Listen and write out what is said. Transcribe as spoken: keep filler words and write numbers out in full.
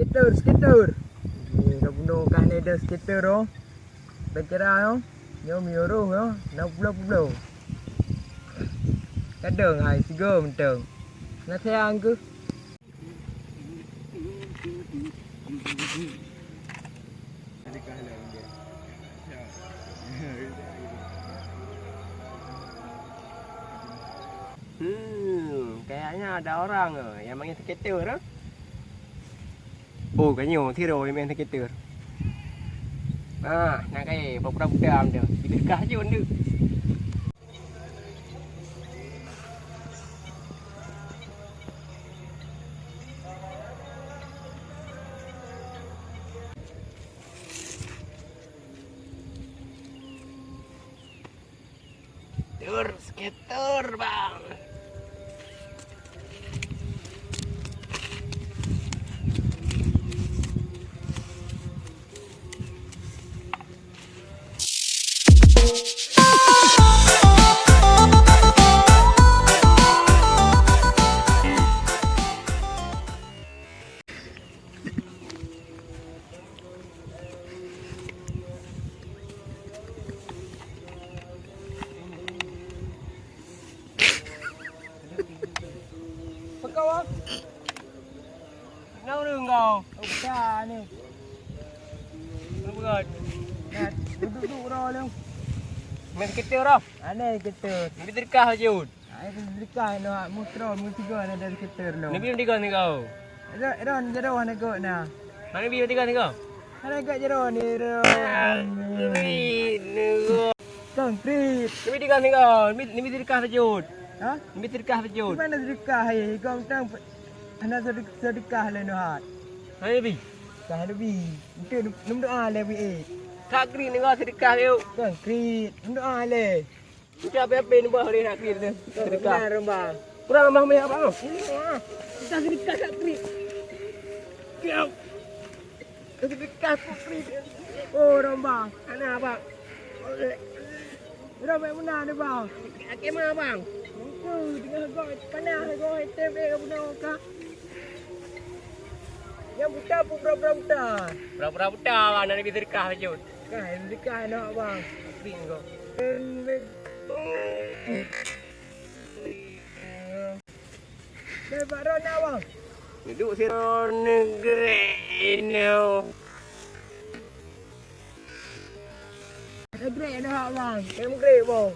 Skater, skater. Ni ka bunoe kah ni ada skater oh. Dah kira oh. Nyoe miyuruh oh. Enam puluh puluh. Kadang hai sigo mentong. Nak sayang ke? Hmm, kayaknya ada orang eh, yang main skater eh. Oh, kanyo, siro yang main skater. Ah, nak kaya, pura-pura buta tu. Kita kah je tu. Tur skater, Bang. Peugah, ah. Kenapa engkau? Oh, pecah ni. Kenapa kau? Nah, duduk-duduk dah lu. Main skater dah. Aneh skater. Ambil sedekah je, Ud. Ai, sedekah noh, musro, musigo na dari skater noh. Nabi tiga ni kau. Ron, ron, jero na go na. Mana bi tiga ni kau? Mana go jero ni, ron. Nabi ni kau. Konkret. Nabi tiga ni kau. Nabi, Nabi sedekah sejut. Ha? Nabi sedekah sejut. Mana sedekah, eh? Kau tang pe-, hana sedek-, sedekah le noh hat. Mana bi? Kah Nabi. Itu nem doa le bi, eh. Konkret ni kau sedekah yuk. Konkret. Nem doa le. Ucap api-api nibak lé nak kiri tu. Sedekah. Benar, Rombang. Kurang tambah banyak, Bang. Ini, ah. Kita sedekah kat kiri. Siap. Sedekah kat kiri. Oh, Rombang. Ana, Bang. Rombang benar ni, Bang. Kat kemah, Bang. Itu, tengah gok. Panas gok, hitam, eh, benar kah? Yang buta pun pura-pura buta. Pura-pura buta, Bang. Nak lebih sedekah, lanjut. Kan, dekat anak bang. Bingo. Dah bak ron nak bang? Duduk siro negeri ini. Negeri nak bang. Negeri bang.